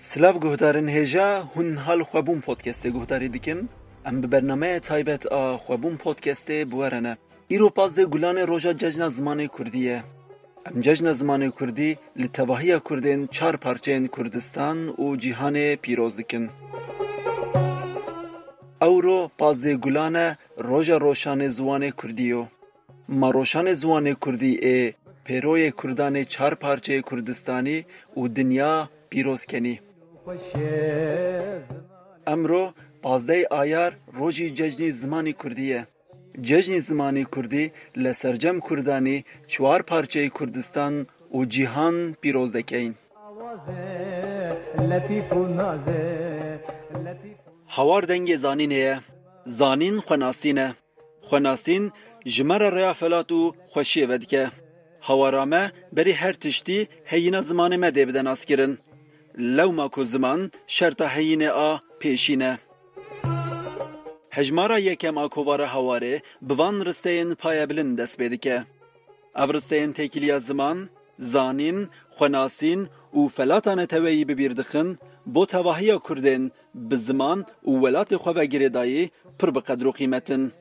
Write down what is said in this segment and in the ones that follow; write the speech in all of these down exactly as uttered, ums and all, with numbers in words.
Silav guhdarên hêja, hûn niha li Xwebûn Podcastê guhdarî dikin. Em bi bernameya taybet a Xwebûn Podcastê bi we re ne. Îro pazdeh Gulanê roja Cejna Zimanê Kurdî ye. Em Cejna Zimanê Kurdî li tevahiya Kurdên çar parçeyên Kurdistan û cîhanê pîroz dikin. Ewro pazdeh Gulan e, roja roşanê ziwanê Kurdî yo. Ma roşanê ziwanê Kurdî ê pêroyê Kurdanê çar parçeyê Kurdistanî û dinya pîroz kenî. Emro pazdeh Ayar rojî Cejnî Zimanî Kurdî ye. Cejnî Zimanî Kurdî li sercem Kurdanî çwar parçeyê Kurdistan û cîhan pîroz dekeyn. Hawar dengê zanînê ye. Zanîn xwenasîn e. Xwenasîn ji me re rêya felat û xweşiyê vedike. Hawara me berî her tiştî heyîna zimanê me dê bide naskirin. Lewma ku ziman şerta heyînê a pêşîn e. Hejmara yekem a kovara Hawarê bi van risteyên payebilind dest pê dike. Ev risteyên têkiliya ziman, zanîn, xwenasîn û felata neteweyî bi bîr dixin, bo tevahiya Kurdên bi ziman û welatê xwe ve girêdayî pir bi qedr û qîmet in.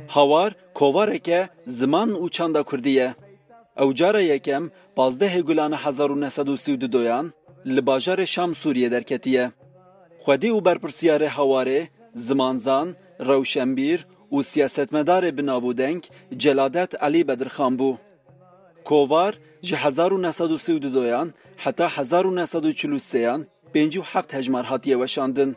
Hawar kovareke ziman û çanda Kurdî ye. Ew cara yekem pazdehê Gulana hezar û neh sed û sî û duyan li bajarê Şam Sûriyê derketiye. Xwedî û berpirsiyarê Hawarê, zimanzan, rewşenbîr û siyasetmedarê bi nav û deng Celadet Elî Bedirxan bû. Kovar ji hezar û neh sed û sî û duyan heta hezar û neh sed û çil û sêyan pêncî û heft hejmar hatiye weşandin.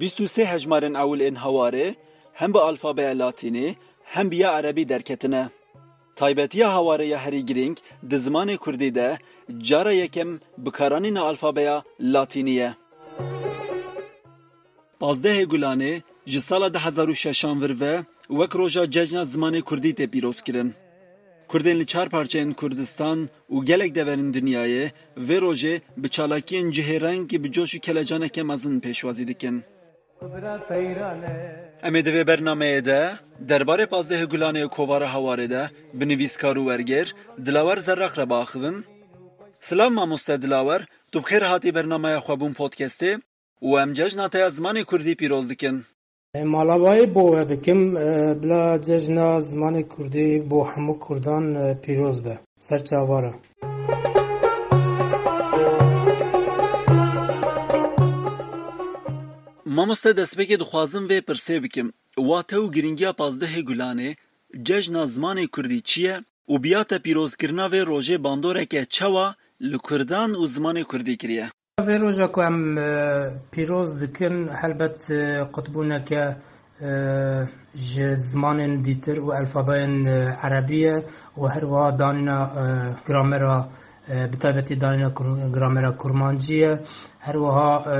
Bîst û sê hejmarên ewil ên Hawarê hem bi alfabeya latînî hem bi ya erebî derketine. Taybetiya Hawarê ya herî girîng di zimanê Kurdî de cara yekem bikaranîna alfabeya latînî ye. Pazdehê Gulanê ji sala du hezar û şeşan vir ve wek roja Cejna Zimanê Kurdî tê pîrozkirin. Kurdên li çar parçeyên Kurdistan û gelek deverên dinyayê vê rojê bi çalakiyên cihêreng bi coş û kelecaneke mezin pêşwazî dikin. Em ê di vê bernameyê de derbarê pazdehê Gulanê û kovara Hawarê de bi nivîskar û wergêr Dilawer Zerraq re biaxivin. Silav mamoste Dilawer, tu bi xêr hatî bernameya Xwebûn Podcastê û em cejna te ya zimanê Kurdî pîroz dikin. Mala we bo we dikim, e, bila cejna zimanê Kurdî bo hemû Kurdan, e, pîroz be. Ser çavara. Mamoste, destpêkê dixwazim vê pirsê bikim. Wate û girîngiya pazdehê Gulanê, cejna zimanê Kurdî çi ye û bi ya te pîrozkirina vê rojê bandoreke çawa li Kurdan û zimanê Kurdî kiriye? Vê roja ku em, e, pîroz dikin, helbet, e, qutbûneke, e, ji zimanên dîtir û elfabeyên, e, erebî ye û her wiha danîna, e, gramera, e, bi taybetî danîna kur-, gramera kurmancî ye. Her wiha, e,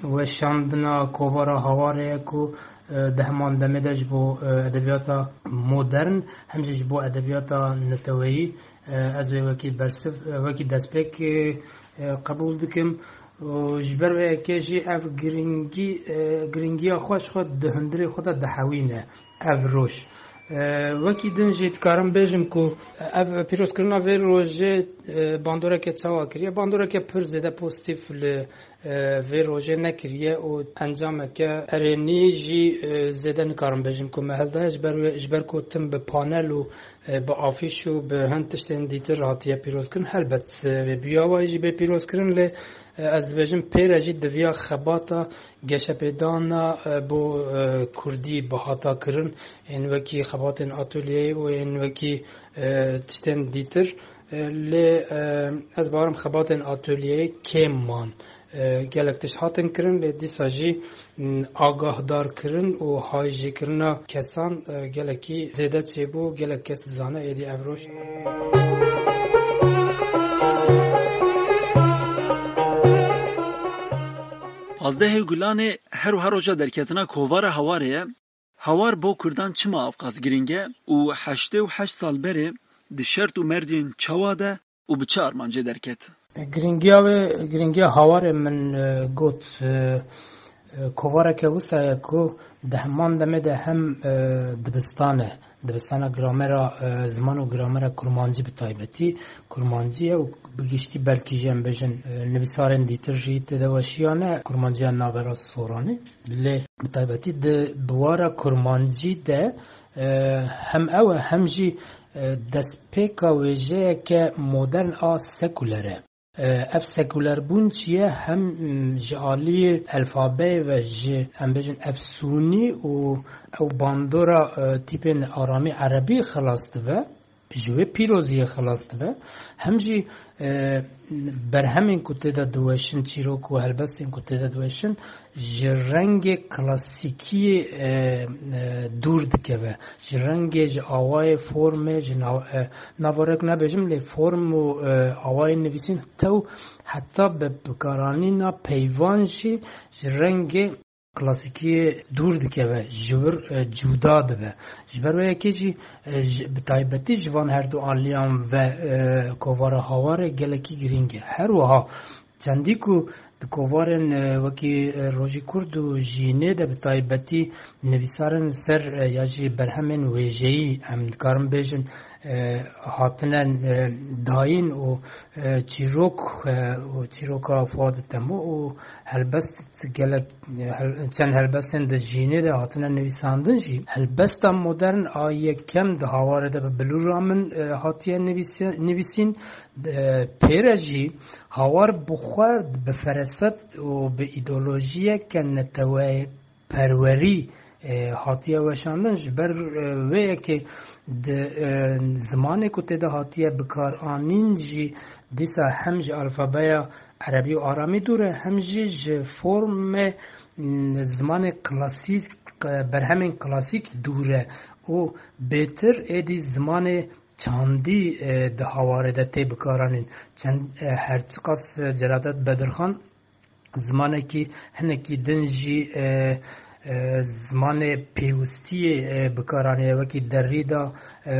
weşandina kovara Hawarê ye ku, e, di heman demê de ji bo, e, edebiyata modern hem jî ji bo edebiyata neteweyî, e, ez wê wekî bersiv, e, wekî destpêk, e, e, qebûl dikim. Û ji ber vê yekê jî ev girîngî, e, girîngiya xwe ji xwe di hundirê xwe de dihewîne ev roj. E, wekî din jî dikarim bêjim ku ev pîrozkirina vê rojê, e, bandoreke çawa kiriye? Bandoreke pir zêde pozîtîf li, e, vê rojê nekiriye û encameke erênî jî, e, zêde nikarim bêjim ku me hildaye, ji ber wê, ji ber ku tim bi panel û e, bi afîş û bi hin tiştên dîtir hatiye pîrozkirin. Helbet, e, vê bi ya wayî jî bê pîrozkirin, lê, e, ez dibêjim pê re jî diviya xebata geşepêdana, e, bo, e, kurdî bihata kirin, ên wekî xebatên atolyeyê û ên wekî, e, tiştên dîtir. E, lê, e, ez bawerim xebatên atolyeyê kêm man. E, gelek tişt hatin kirin, lê dîsa jî, m, agahdarkirin û hayjîkirina kesan, e, gelekî zêde çêbû, gelek kes dizane êdî ev roj. Pazdehê Gulanê her wiha roja derketina kovara Hawarê ye. Hawar bo kurdan çima avqas girîng e û heştê û heşt sal berê di şert û merdên çawa de û bi çi armancê derket? Girîngiya wê, girîngiya Hawarê min, e, got, e, E, kovareke wisa ye ku di heman demê de hem, e, dibistan e. Dibistana gramera, e, ziman û gramera kurmancî bi taybetî kurmancî ye û bi giştî belkî jî em bêjin, e, nivîsarên dîtir jî tê de weşiyane kurmanciya navera Soranê. Lê bi taybetî di biwara kurmancî de, e, hem ew e hem jî, e, destpêka wêjeyeke modern a sekuler e. E, ev sekulerbûn çi ye? Hem, m, ji aliyê elfabeyê ve ji, em bêjin, efsûnî û ew bandora, e, tîpên aramî erebî xilas dibe, ji wê pîroziyê xilas dibe, hem jî, e, berhemên ku tê de diweşin, çîrok û helbestên ku tê de diweşin, ji rengê klasîkiyê, e, e, dûr dikeve. Ji rengê, ji awayê, formê, ji nav-, e, navarek nabêjim, lê form û, e, awayên nivîsîn tew heta bi bikaranîna peyvan jî ji rengê klasîkiyê dûr dikeve, ji wir, e, cuda dibe. Ji ber wê yekê jî, e, ji, bi taybetî ji van her du aliyan ve, e, kovara Hawarê gelekî girîng e. Her wiha çendî ku di kovarên, e, wekî, e, Rojî Kurd û Jînê de bi taybetî nivîsarên li ser, e, ya jî berhemên wêjeyî, em dikarin bêjin, e, hatine, e, dayîn û, e, çîrok, e, û çîroka Fuad Temo û helbest gelek, e, hel-, çend helbestên di Jînê de hatine nivîsandin jî. Helbesta modern a yekem di Hawarê de bi bilûra min, e, hatiye nivîsi-, nivîsîn. E, pêre jî Hawar bi xwe bi feraset û bi îdeolojiyeke neteweyperwerî, e, hatiye weşandin. Ji ber, e, vê yekê di, e, zimanê ku tê de hatiye bikaranîn jî dîsa hem ji alfabeya erebî û aramî dûr e, hem jî ji formê, m, zimanê klasîk, e, berhemên klasîk dûr e û bêtir êdî zimanê çandî, e, di Hawarê de tê bikaranîn. Çend, e, her çiqas, e, Celadet Bedirxan zimanekî hinekî din jî, e, e, zimanê pêwistiyê, e, bikaranî ye, wekî Derrîda, e,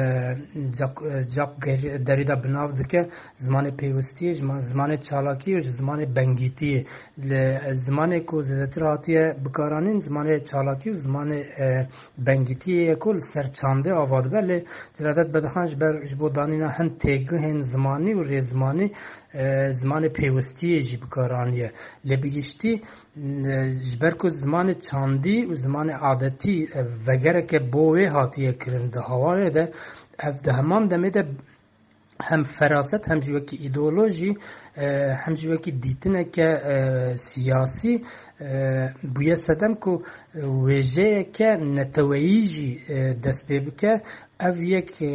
Cak-, e, Cak Ger-, Derrîda bi nav dike, zimanê pêwistiyê, ji ma-, zimanê çalakî û ji zimanê bengîtiyê. Li, e, zimanê ku zêdetir hatiye bikaranîn, zimanê çalakî û zimanê, e, bengîtiyê ye ku li ser çandê ava dibe, lê Celadet Bedirxan ji ber, ji bo danîna hin têgihên zimanî û rêzimanî, e, zimanê pêwistiyê jî bi kar aniye. Lê bi giştî, e, ji ber ku zimanê çandî û zimanê adetî, e, vegereke bo wê hatiye kirin di Hawarê de, ev di heman demê de hem feraset, hem jî wekî îdeolojî, e, hem jî wekî dîtineke, e, siyasî, e, bûye sedem ku, e, wêjeyeke neteweyî jî, e, dest pê bike. Ev yek, e,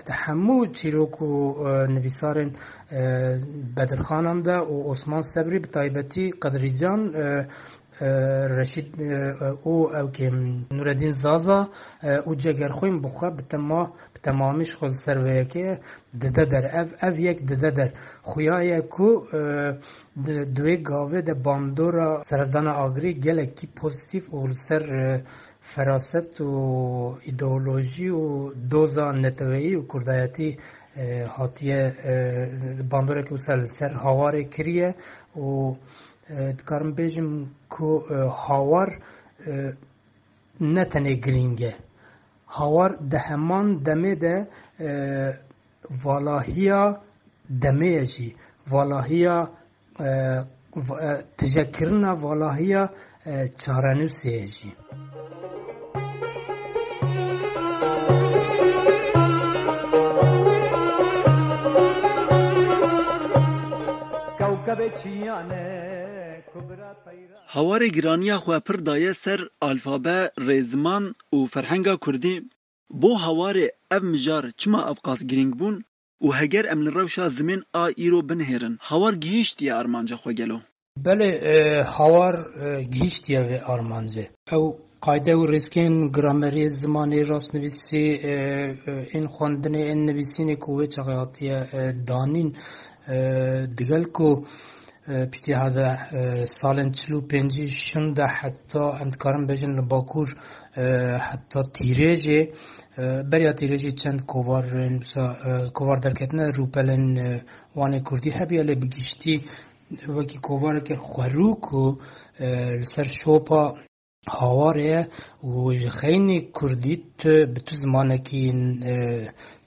di hemû çîrok û, e, nivîsarên, e, Bedirxanan de û Osman Sebrî bi taybetî Qedrîcan, e, e, Reşîd, e, e, û ew kêm Nureddîn Zaza, e, û Cegerxwîn bi xwe bi tema-, bi temamî ji xwe li ser vê yekê dide der. Ev, ev yek dide der. Xuya ye ku, e, di, di wê gavê de bandora serdana agirî gelekî pozîtîf û li ser, e, feraset û îdeolojî û doza neteweyî û kurdayetî, e, hatiye, e, bandoreke wisa li ser Hawarê kiriye û, e, dikarim bêjim ku, e, Hawar, e, ne tenê girîng e. Hawar di heman demê de, e, valahiya demê ye jî, valahiya, e, v-, e, tijekirina valahiya, e, çarenûsê ye jî. Kewkebê çiyane kubra teyra. Hawarê giraniya xwe pir daye ser alfabe, rêziman û ferhenga kurdî. Bo Hawarê ev mijar çima evqas girîng bûn û heger em li rewşa zimên a îro binihêrin, Hawar gihîştiye armanca xwe gelo? Belê, e, Hawar, e, gihîştiye vê armancê. Ew qayde û rêzkên gramerê, zimanê, rastnivîsî, e, e, ên xwendinê, ên nivîsînê ku wê çaxê hatiye, e, danîn, e, digel ku, e, piştî hede, e, salên çil û pêncî şûn de heta em dikarin bêjin li Bakur, e, heta Tîrêjê, e, beriya Tîrêjê çend kovar, e, wisa, e, kovar derketine, rûpelên, e, Wanê Kurdî hebiye, lê bi giştî Wekî kovareke xwerû ku, e, li ser şopa hawarê ye û ji xeynî kurdî tu bi tu zimanekî, e,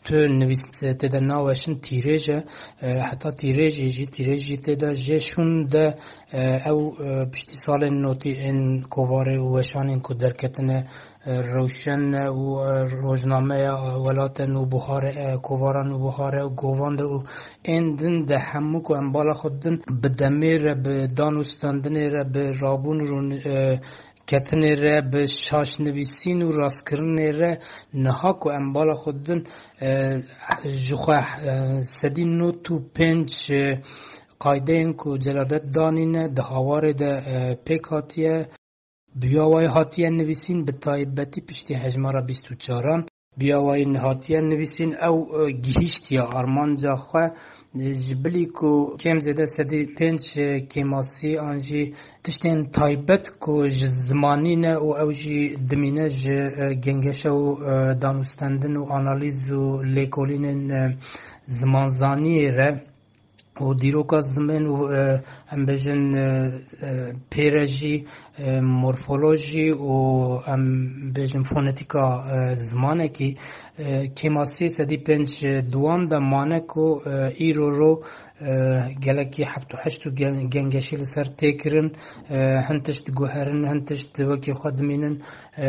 tu nivîs tê de naweşin tîrêj e, e, heta tîrêjê jî, tîrêj jî tê de jê şûn de, e, ew, e, piştî salên notî ên kovarê û weşanên ku derketine, e, Rewşen e û, e, Rojnameya Welat e, Nûbihar e, Kovaran Nûbihar e û Govan de û ên din de hemû ku em bala xwe didin, bi demê re, bi dan û standinê re, bi rabûn û rûn-, e, ketinê re, bi şaşnivîsîn û rastkirinê re niha ku em bala xwe didin, e, ji xwe, e, sedî nod û pênc, e, qaydeyên ku Celadet danîne di hawarê de, e, pêk hatiye. Bi ya wayî hatiye nivîsîn, bi taybetî piştî hejmara bîst û çaran. Bi ya wayî hatiye nivîsîn, ew, e, gihîştiye armanca xwe, e, ji bilî ku kêm zêde sedî pênc, e, kêmasî an jî tiştên taybet ku ji zimanî ne û ew jî dimîne ji, e, gengeşe û, e, danûstendin û analîz û lêkolînên, e, zimanzaniyê re û dîroka zimên û, e, em bêjin, e, e, pê re jî, e, morfolojî û em bêjin fonetîka, e, zimanekî, e, kêmasî sedî pênc, e, di wan de mane ku, e, îro ro, e, gelekî heft û heşt û gen-, gengeşî li ser tê kirin, e, hin tişt diguherin, hin tişt wekî xwe dimînin, e,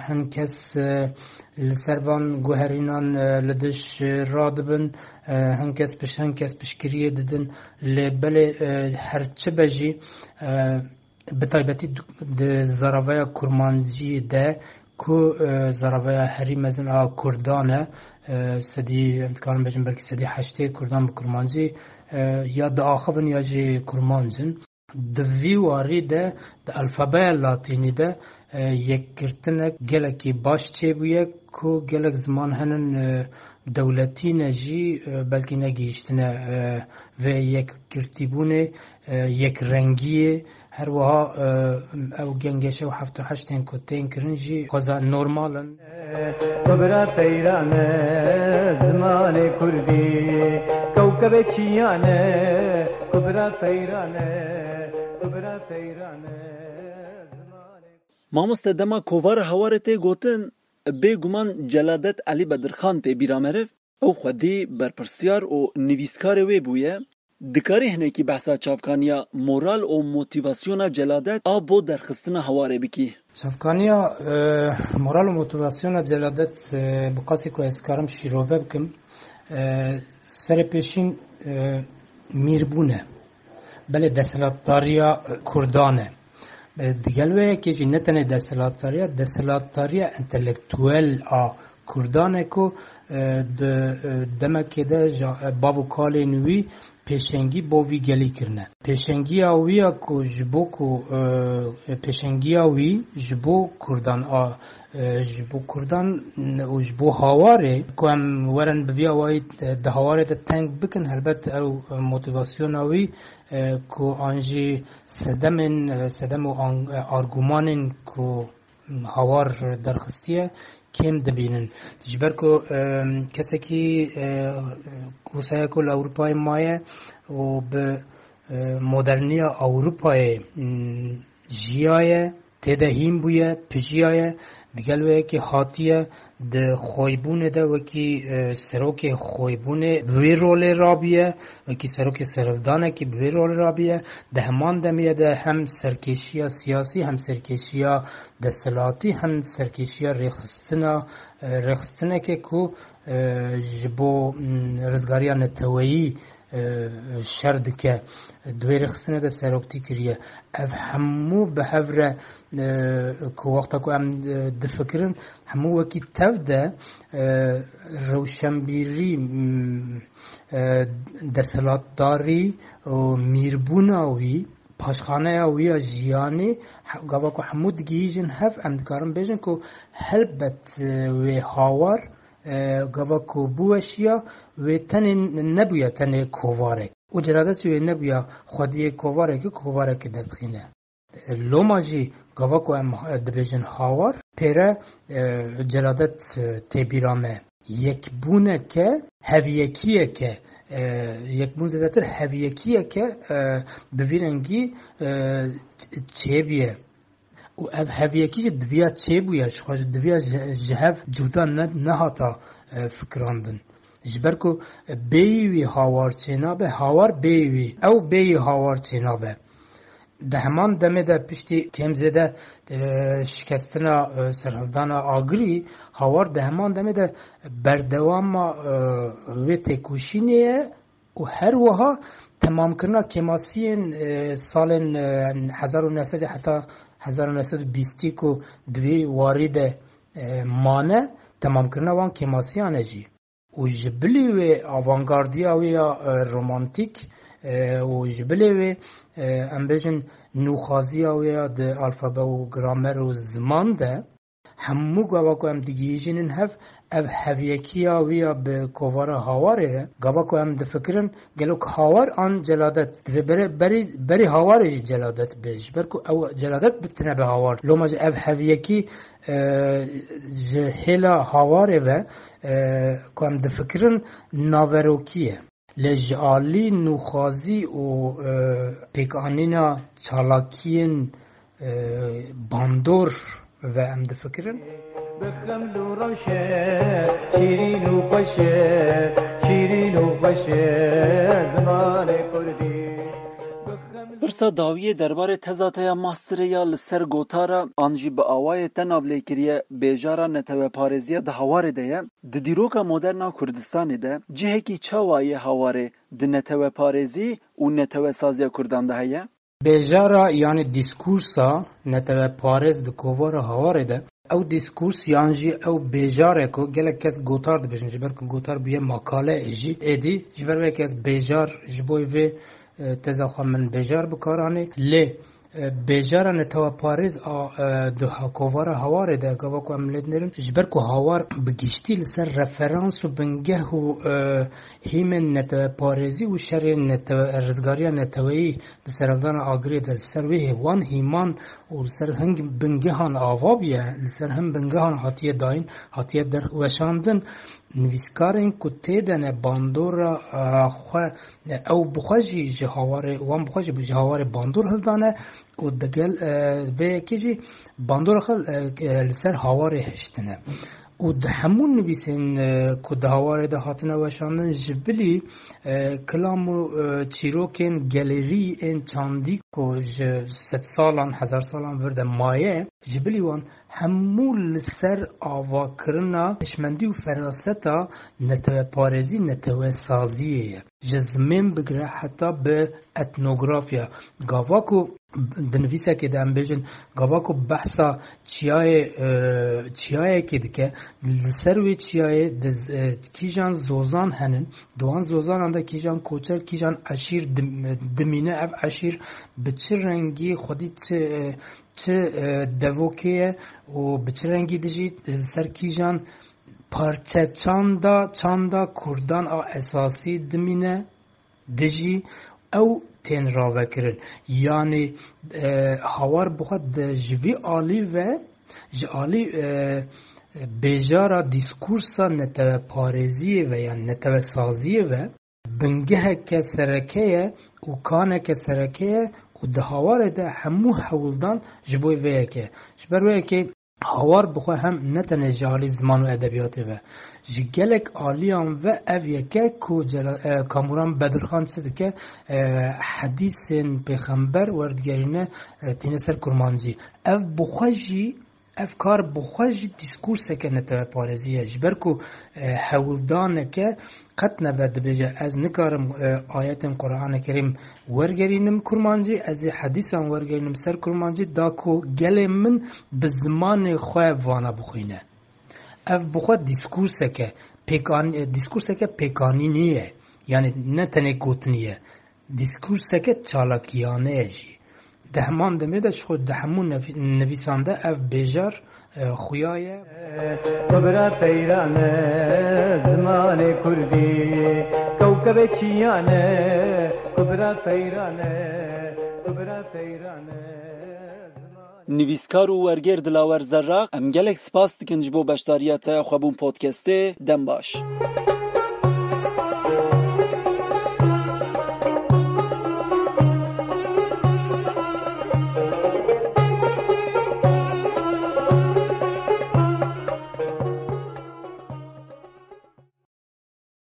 hin kes, e, li ser van guherînan, e, li dij, e, radibin, e, hin kes piş-, hin kes piştgiriyê didin. Lê belê, e, her çi be jî, e, bi taybetî di, di zaraveya kurmanciyê de ku, e, zaraveya herî mezin a kurdan e, e, sedî, em dikarin bêjin belkî sedî heştê kurdan bi kurmancî, e, ya diaxivin ya jî kurmanc in. Di vî warî de di alfabeya latînî de, e, yekgirtinek gelekî baş çêbûye ku gelek ziman henin, e, dewletî ne jî, e, belkî negihîştine, e, vê yekgirtîbûnê, e, yekrengiyê. Her wiha, e, ew gengeşe û heft û heştên ku tên kirin jî xweza normal in. Kubra teyran e zimanê kurdî, kewkebê çiyan e, kubra teyran e, kubra teyran e zimanê. Mamoste, dema kovara Hawarê tê gotin, bêguman Celadet Elî Bedirxan tê bîra meriv. Ew xwedî berpirsyar û nivîskarê wê bûye. Dikarî hinekî behsa çavkaniya moral û motîvasyona Celadet a bo derxistina Hawarê bikî? Çavkaniya, e, moral û motîvasyona Celadet, e, bi qasî ku ez karim şîrove bikim, e, serê pêşîn, e, mîrbûn e. Belê desthilatdariya kurdan e. E, digel wê yekê jî ne tenê desthilatdariya, desthilatdariya entelektuel a kurdan e ku, e, di, e, demekê de ja-, e, bav û kalên wî pêşengî bo vî gelî kirine. Pêşengiya wî ya ku ji bo ku, e, pêşengiya wî ji bo kurdan a, e, ji bo kurdan û ji bo Hawarê ku em werin bi vî awayî, e, di Hawarê de teng bikin, helbet ew, e, motîvasyona wî, e, ku an jî sedemên, e, sedem û an-, e, argumanên ku Hawar derxistiye, kêm dibînin. Ji ber ku, e, kesekî, e, wisa ye ku li Ewropayê maye û bi, e, moderniya Ewropayê, m, jiyaye, tê de hîn bûye, pijiyaye, digel wê yekê hatiye, di xwêbûnê de wekî, e, serokê xwêbûnê bi wê rolê rabûye, wekî serokê serhildanekî bi wê rolê rabûye. Di heman demê de hem serkêşiya siyasî, hem serkêşiya desthilatî, hem serkêşiya rêxistina, e, rêxistineke ku, e, ji bo, m, rizgariya neteweyî, e, şer dike. Di wê rêxistinê de seroktî kiriye. Ev hemû bi hev re, e, ku wexta ku em, e, difikirin, hemû wekî tev de, e, rewşenbîrî, m, e, desthilatdarî û mîrbûna wî, paşxaneya wî ya jiyanê, he-, gava ku hemû digihîjin hev, em dikarin bêjin ku helbet, e, wê Hawar, e, gava ku biweşiya, wê tenê n-, nebûya tenê kovarek. Û Celadet jî wê nebûya xwediyê kovarekî, kovareke derxîne. Loma jî gava ku em, e, dibêjin Hawar, pêre, e, Celadet, e, tê bîra me. Yekbûneke, heviyekiyeke, E, yek bûn zêdetir heviyekiyeke, e, bi vî rengî, e, çêbûye. Û ev heviyekî jî diviya çêbûye, ji xwe jî diviya ji, ji hev cuda ne, nehata, e, fikirandin. Ji ber ku bêyî wî hawar çênabe, hawar bêyî wî, ew bêyî hawar çênabe. Di heman demê de piştî kêm zêde, e, şikestina, e, serhildana Agirî, hawar di heman demê de berdewama, e, wê têkoşînê ye û her wiha temamkirina kêmasiyên, e, salên, e, hezar û neh sed heta hezar û neh sed û bîstî ku di vî warî de, e, mane, temamkirina wan kêmasiyan e jî. Û ji bilî wê avangardiya wê ya, e, romantîk, e, û ji bilê wê, e, em bêjin nûxaziya wê ya di alfabe û gramer û ziman de, hemû gava ku em digihîjînin hev, ev hevyekiya wê ya bi kovara hawarê re, gava ku em difikirin, gelo hawar an celadet, divê berê, berî, berî hawarê jî celadet be, ji ber ku ew celadet bi tine be hawar. Loma jî ev hevyekî, e, ji hêla hawarê ve, e, ku em difikirin naverokî ye. Lê ji alî nûxwazî û, e, pêkanîna çalakiyên, e, bandor ve em difikirin. Bi xeml û rewş e, şîrîn û xweş e, şîrîn û xweş e, zimanê kurdî. Bi xeml Pirsa dawiyê derbarê teza te ya masterê ya li ser gotara an jî bi awayê te navlêkiriye bêjara neteweparêziya di hawarê de ye. Di dîroka moderna Kurdistanê de cihekî çawa yê hawarê di neteweparêzî û netewesaziya Kurdan de heye? Bêjara, yanî dîskursa neteweparêz di kovara hawarê de, ew dîskurs yan jî ew bêjar e ku gelek kes gotar dibêjin, ji ber ku gotar bûye makale jî, êdî ji ber wê kes bêjar ji bo vê, e, teza xwe min bêjar bi kar anê. Lê, e, bêjara neteweparêz a, e, di ha-, kovara hawarê de, gava ku em lê dinêrin, ji ber ku hawar bi giştî li ser referans û bingeh û, e, hîmên neteweparêzî û şerên netewe-, rizgariya neteweyî di serhildana Agirê de li ser wê hê-, wan hîman û li ser hin bingehan ava bûye, li ser hin bingehan hatiye dayîn, hatiye derweşandin. Nivîskarên ku tê de ne bandora, e, xwe, e, ew bi xwe jî ji hawarê, wan bi xwe jî ji hawarê bandor hildane û digel, e, vê yekê jî bandora xwe, e, e, li ser hawarê hiştine. Û di hemû nivîsên, e, ku di hawarê de hatine weşandin, ji bilî, e, kilam û, e, çîrokên gelêrî ên çandî ku ji sedsalan, hezarsalan vir de maye, ji bilî wan hemû li ser avakirina hişmendî û feraseta neteweparêzî, netewesaziyê ye. Ji zimên bigire heta bi etnografya. Gava ku di nivîsekê de em bêjin, gava ku behsa çiyayê, e, çiyayekê dike, li ser wê çiyayê di z-, e, kîjan zozan henin, di wan zozanan de kîjan koçer, kîjan eşîr dim-, dimîne, ev eşîr bi çi rengî xwedî çi, e, çi, e, devokê ye û bi çi rengî dijî, e, li ser kîjan parçe çanda, çanda kurdan a esasî dimîne, dijî ew tên ravekirin. Yanî, e, hawar bi xwe di ji vî alî ve, ji alî, e, bêjara dîskursa neteweparêziyê ve yan netewesaziyê ve, bingeheke sereke ye û kaneke sereke ye û di hawarê de hemû hewldan ji bo vê yekê. Ji ber wê yekê hawar bi xwe hem ne tenê ji alî ziman û edebiyatê ve, ji gelek aliyan ve ev yeke ku Cela-, e, Kamuran Bedirxan çi dike, e, hedîsên pêxember werdigerîne, e, tîne ser kurmancî. Ev bi xwe jî, ev kar bi xwe jî dîskurseke neteweparêzî ye. Ji ber ku, e, hewldaneke qet nebe dibêje, ez nikarim, e, ayetên Qur'anê Kerîm wergerînim kurmancî, ez ê hedîsan wergerînim ser kurmancî, da ku gelê min bi zimanê xwe vana bixwîne. Ev bi xwe dîskurseke pêkan-, e, dîskurseke pêkanînî ye. Yanî ne tenê gotinî ye. Dîskurseke çalakiyane ye jî. Di heman demê de ji xwe di hemû nev-, nivîsan de ev bêjar, e, xuya ye. Kubra teyran e, zimanê kurdî, kewkebê çiyan e, kubra teyran e, kubra teyran e, zimanê Nivîskar û wergêr Dilawer Zerraq, em gelek spas dikin ji bo beşdariya te ya xwebûn podcastê. Dem baş.